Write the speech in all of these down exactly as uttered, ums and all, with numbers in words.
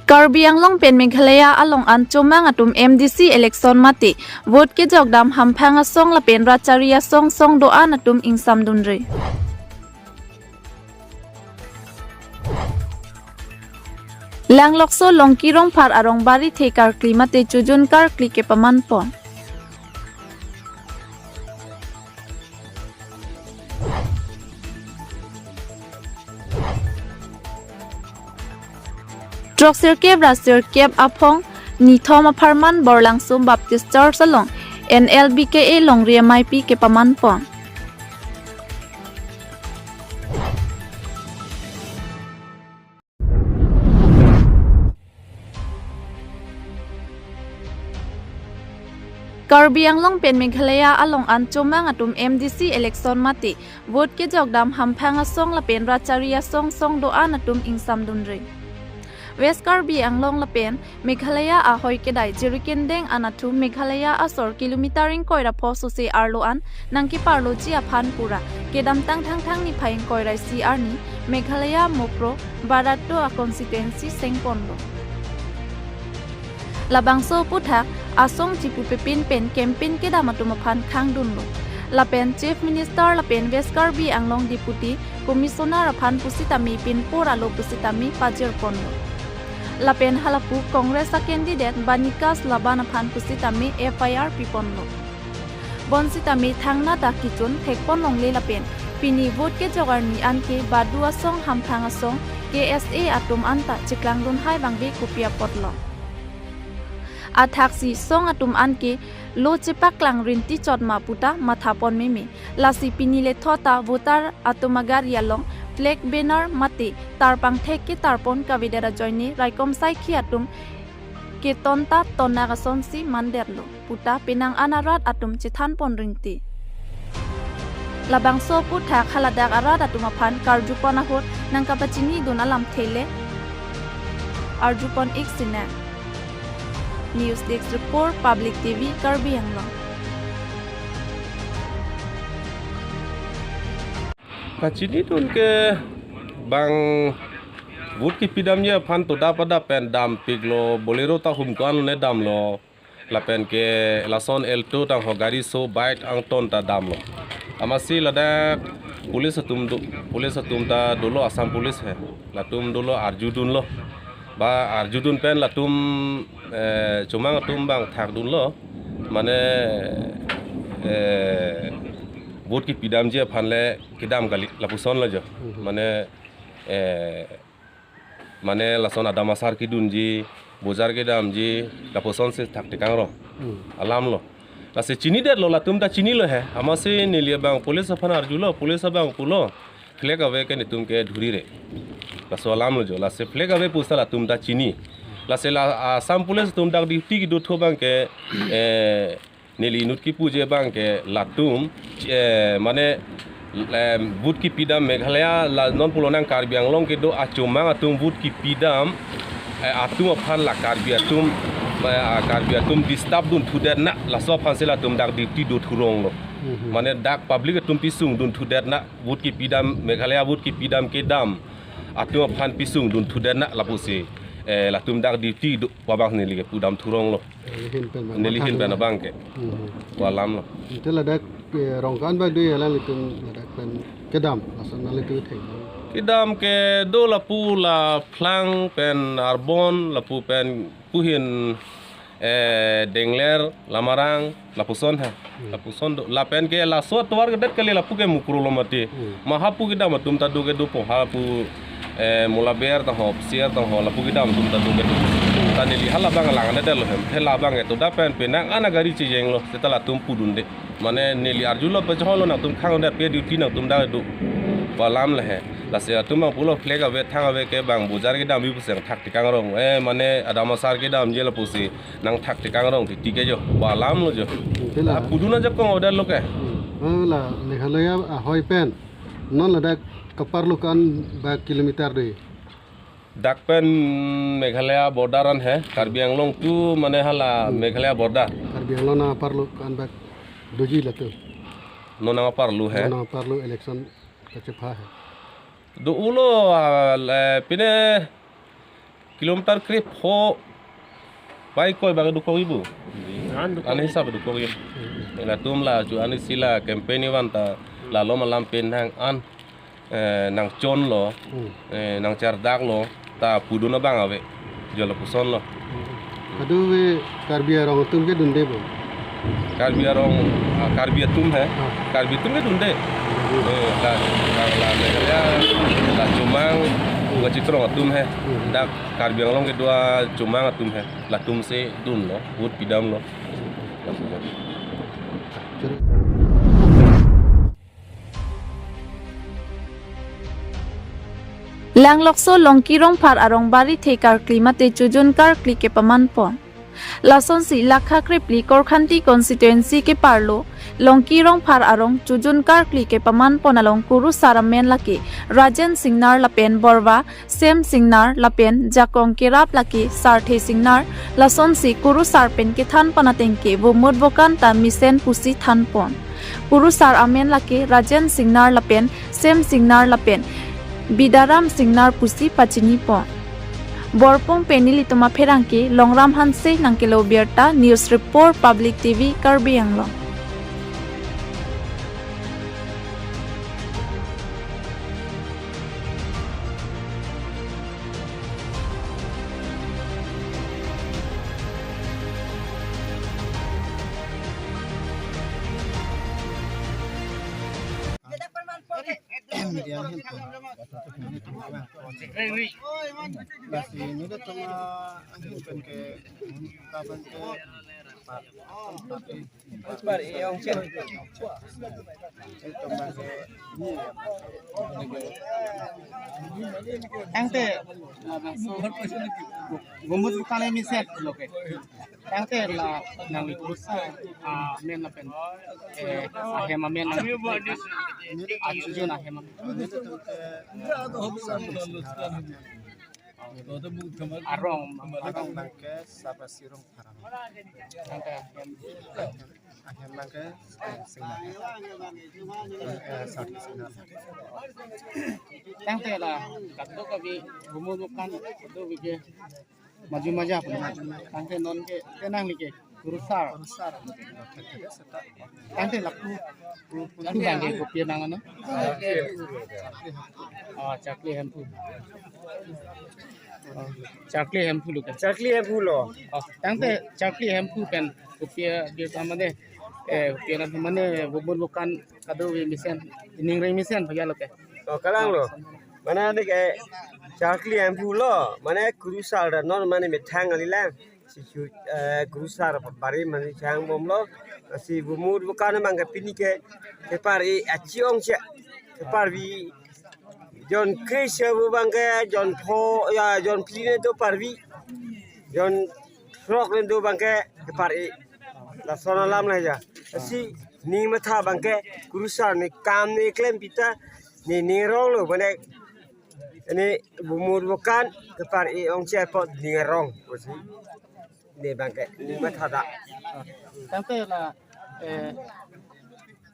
Karbi Anglong pen Meghalaya along an chomang atum M D C election mate vote kejok dam hamphang asong lapen rachari asong song do-an atum ingsamdunre. Langlokso Longki Rongphar arong barithe karkli mate chojun karkli kepamanpon. Throksirkep ra sirkep aphong nithom apharman Borlangso Baptist Church along N L B K A longri ameipi kepamanpon. Karbi Anglong pen Meghalaya along an chomang atum M D C election mate vote kejok dam hamphang asong lapen rachari asong song do-an atum ingsamdunre. West Karbi Anglong lapen Meghalaya ahoi kedai Jirikindeng anatthu Meghalaya asor kilometer ingkoi ra pho sose arlo an nangkeparloji aphan pura kedamtang Thangthang niphai ingkoi ra isi arni Meghalaya Mopro Barato a constituency sengponlo. Labangso aphuthak asong chipupepin pen campaign kedam atum aphan khangdunlo. Lapen Chief Minister lapen West Karbi Anglong Deputy Commissioner aphan pusitame pinpur alo pusitame pajirponlo. Lapen halapu Congress a candidate Banikas Laban aphan pusitame F I R piponlo. Bonsitame thangnatta kechun thekpon longle lapen pini vote kejok arni anke badu asong hamphang asong K S A atum anta cheklangdun hai bangbe kopi apotlo. Athaksi song atum anke lo chepaklang rinti chot ma puta mathapon meme. Lasi pini lethota voter atum agari along flag banner mate tarpang thek ketarpon kavedet ajoine raikom saikhi atum ketonta tonak asonsi mandetlo puta penang an arat atum chethanpon rinti. Labangso aphuthak haladak arat atum aphan karjupon ahut nangkapachinidun alamthe le arjupon ik sinang. News Desk Report, Public T V, Karbi Anglong. Kachinidun ke bang vote kepidamji aphan toda pada pen dampiklo, Bolero ta humko-an ne damlo. Lapen ke lason Alto tangho gari so bike angton ta damlo. Amatsi ladak police atum do, police atum ta dolo, Assam police he. Latum dolo arjudunlo. Ba arjudun pen latum, eh, chomang atum bang thakdunlo. Mane, eh, vote kepidamji aphan le kedam kali, lapusonlo jo. Mhm. Mane, eh, mane lason adam asar kedunji, bojar kedamji, lapusonsi thakthik kangrong. Hmm. Alamlo. Lasi chinidetlo, latum ta chinilo he. Amatsi neli abang police aphan arjulo, police abang pulo flag ave ke netum ke dhurire. Laso alamlo jo. Lasi flag ave pusi latum ta chini. Lasi la Assam police atum dak duty kedo thu abang ke, eh, neli inut kepuji abang ke latum, eh, mane, eh, vote kepidam Meghalaya la non pulonang Karbi Anglong kedo achomang atum vote kepidam, eh, atum aphan la Karbi atum, eh, Karbi atum disturb dunthudet na, laso aphansi latum dak duty do thuronglo. Mhm. Mane dak public atum pisung dunthudet na, vote kepidam, Meghalaya vote kepidam kedam atum aphan pisung dunthudet na lapusi, eh, latum dak duty do pu abang neli kepudam thuronglo. Neli ahin pen abang, neli ahin pen abang ke. Mhm. Pu alamlo. Ante ladak, eh, rong ko-an bak do alanglitum ladak pen kedam, lason alanglitum thek. Kedam ke do lapu la Phlang pen Arbon, lapu pen puhin, eh, Dengler, Lamarang, lapuson ha. Hmm. Lapuson do. Lapen ke laso atovar kedet kali lapu ke Mukroh lo mati. Hmm. Ma hapu kedam atum ta do kedopo, hapu, eh, Molaber tangho, Psiar tangho, lapu kedam atum ta do kedo. Ta neli halabang langdetlo hem. Halabang ke toda pen penang an agari chejenglo. Seta latum pudunde. Mane neli arjulo pacholo nangtum khangdet pe duty nangtum dak do. Pu alamlo he. Lasi atum bang pulo flag ave thang ave ke bang bojar kedamji pusi thakthik kangrong. Eh, mane adam asar kedamji lapusi nang thakthik kangrong titi ke jo, pu alamlo jo. Ante la. Ah, pudun ajakong order lo ke. Hmm. Oh, la Meghalaya ahoi pen non ladak kaparlo ko-an bak kilometer do? Dak pen Meghalaya border an he, Karbi Anglong to mane hala Hmm. Meghalaya border. Karbi Anglong nang aparlo ko-an bak doji latum? Non nang aparlo he. Non nang aparlo election kachepha he. Do-olo, ah, le, pine Kilometer krepho bai koi bang dokok ibu. An dokok. An hisap dokok ibu. Latum la chu an isi la campaign ivan ta la lom alam pen hang an, eh, nangchonlo, Hmm. eh, nangchardaklo, ta pudun abang ave. Jolo pusonlo. Kadokave Karbi arong atum ke dunde bo. Karbi arong, ah, Karbi atum he. Ah. Karbi atum ke dunde. Hmm. Eh, la, la, la, la, la, la Chomang, la Chitrong atum he. Hmm. Dak Karbi Anglong kedo a Chomang atum he. Latum si dunlo, vote pidamlo. Langlokso Longki Rongphar arong barithe karkli mate chojun karkli kepaman pon. Lasonsi lakha krepli Korkhanti constituency keparlo Longki Rongphar arong chojun karkli kepaman pon along kurusar amen lake Rajen Singnar lapen Borva Sem Singnar lapen jakong kerap lake Sarthe Singnar, lasonsi kurusar pen kethan pon ateng ke vomut vokan ta mesen pusi than pon. Kurusar amen lake Rajen Singnar lapen Sem Singnar lapen Bidaram Singnar pusi pachini pon. Borpung pen nelitum apherangke Longram Hanse nangkelo birta, news report Public T V Karbi Anglong. Media hin po. Basi nelitum ahin pen ke, kapan ke, Tangte, vomut vokan mesen lo ke. Tangte la nangli kurusar amen lapen, eh, ahem amen nang, achojun ahem amen. Arong, arong abang ke Sarthe Singnar. Tangte ahem. Ahem abang ke, eh, Singnar. Eh, Sarthe Singnar. Tangte la kadokave vomut vokan kadokave ke maju maja pon. Tangte non ke tenang like kurusar. Kurusar. Tangte lapu. Lapu abang ke kopi nang ano? Oh, Charkli Hemphu. Oh, Charkli Hemphu lo ke? Charkli Hemphu lo. Oh, tangte Charkli Hemphu pen kopi abirta mane, eh, kopi na mane vomut vokan kadokave mesen, ningreng mesen bhaiya lo ke? Oh, kalang lo. Mane ne ke Charkli Hemphu lo, mane kurusar da non mane methang kali lang. Si chu, eh, kurusar bari mane chang bomlo. Si vomut vokan abang ke pini ke kepar-i achi ongchot. Keparvi jon kre-isi pu abang ke jon pho, ya, jon phli ne do parvi. Jon throk ne do abang ke kepar-i. Lason alam la ya. Si ning matha abang ke kurusar ne kam ne klem pita ne ning rong lo, mane ne vomut vokan kepar-i ongchot apot ning arong pusi. Ne abang ke ning matha da. Tangte la, eh,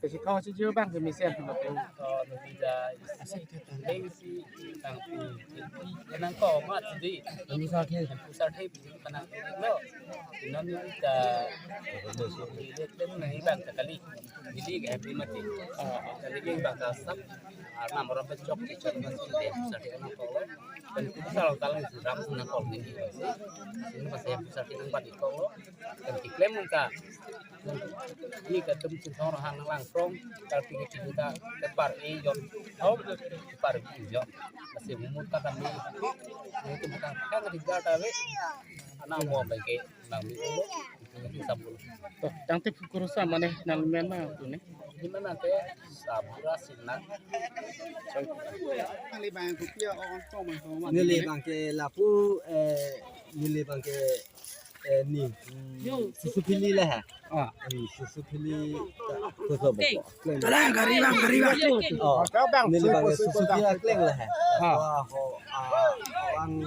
kesi kau si jo abang ke mesen lo ke. Oh, nang ja. Leng si tang pu. Nang ko mat di. Nang sa ke. Nang pusar the pu kanang lo. Nang ni ta. Nang abang ta kali. Neli ke happy mati. Kali ke abang ta sap. Arnam rom pechok pechok mas ke pusar the nang ko. Pen kurusar talang si ram si nang ko neli. Sini pas yang pusar the nang pati ko. Pen keklem nang ta. Neli kadum Chinthong Ronghang nang lang krong, kalpi ke Chinthong ta kepar-i jon, au, kepar-i jon. Masih umur kata mi, itu bukan kan tiga kali. Anak mau bagi nang mi ulo, itu sambul. Toh, tangte kurusar mane nang men ma tu ne? Ini mana ke sabura sina. Neli abang ke lapu, eh, neli abang ke Eh, ni. Hmm, susu phili le ha. Ah. Hmm, susu phili. Koso boko. Tola gari bang, gari bang. Oh. Neli bang susu phili kleng le ha. Ah. Wah, ho, ah, bang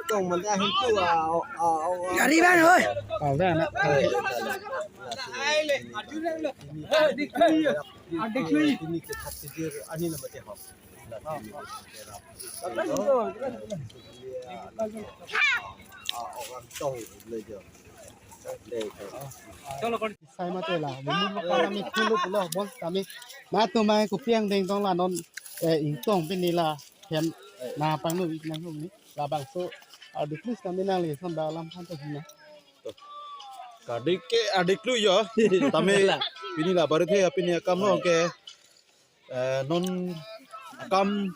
tong manda hin tu, ah, oh, ah, oh, ah. Gari bang, oi. Ah, bang, na. Ini ke thak sijir, ani nama te ho. Sai mate la, bumur lo kami khulu pulo, bos kami. Nangtum mai kopi angdeng tong la non, eh, ingtong pini la, hem, nangpangno ik nang hung ni, labangso, ah, di please kami nangli son da lam phan to hina. Kardik ke, ardik lu yo. Tame, pini la barit he, pini akam lo ke, eh, non akam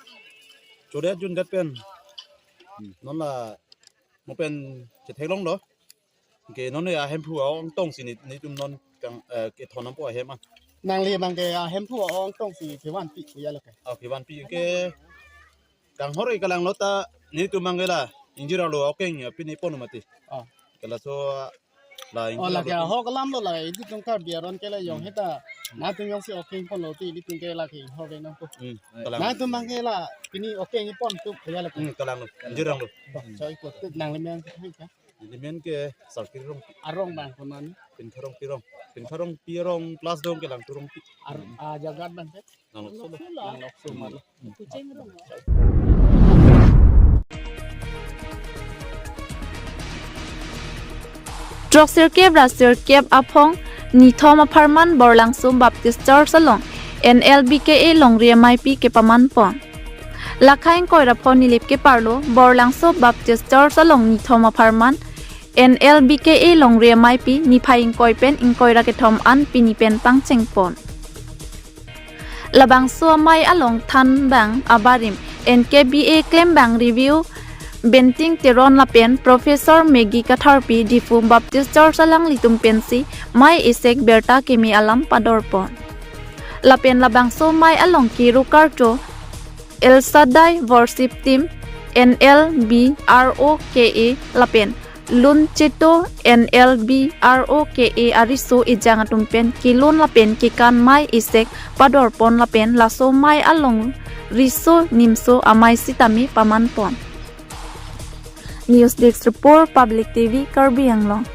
chodet jundet pen. Non la mo pen chetheklong do. Ke non ya hemphu aong tong si ni, nitum non kang, eh, kethon nampo ahem ah. Nangli abang ke, ah, hemphu aong tong si kevanpi kuya lo ke. Oh, kevanpi ke kanghor ke kalang lo ta nitum abang ke la ingjir arlo okeng ya pini pon mati. Oh. Ke laso la Oh, ingjir lake arlo ahok alam lo la, ilitum Karbi aron ke la jong Hmm. heta. Hmm. Nangtum jongsi okeng pon lo ti, ilitum ke lake inghor ke nangpo. Hmm, kalang. Nangtum abang ke la, pini okeng pon tu, kuya lo ke. Hmm, kalang lo. Ingjir arlo. Bang, choi ko, tu nangli men ke, ha? Neli men ke Sarkir Rongpi. Arong bang, konon. Pinkhar Rongpi arong. Pinkhar Rongpi arong plus dong ke Langtu Rongpi. Ar-, ah, jagat bang ke? Nanglokso lo. Nanglokso lo. Kuching rong. Throksirkep ra sirkep aphong nithom apharman Borlangso Baptist Church along N L B K A longri ameipi kepaman pon. Lakhai ingkoi ra pho Nilip keparlo Borlangso Baptist Church along nithom apharman N L B K A longri ameipi niphai ingkoi pen ingkoi ra kethom an pini pen pangcheng pon. Labangso amei along thanbang abarim N K B A klembang Review Benting Teron lapen Professor Maggie Katharpi Diphu Baptist Church alanglitum pensi mei esek birta keme alam pador pon. Lapen labangso amei along kiro karcho El Shaddai Worship Team, N L B R O K A lapen Lun Cheto N L B R O K A ariso ejang atum pen kelun lapen kekan mei esek pador pon lapen laso amei along riso nimso amei sitame paman pon. News Desk Report, Public T V, Karbi Anglong.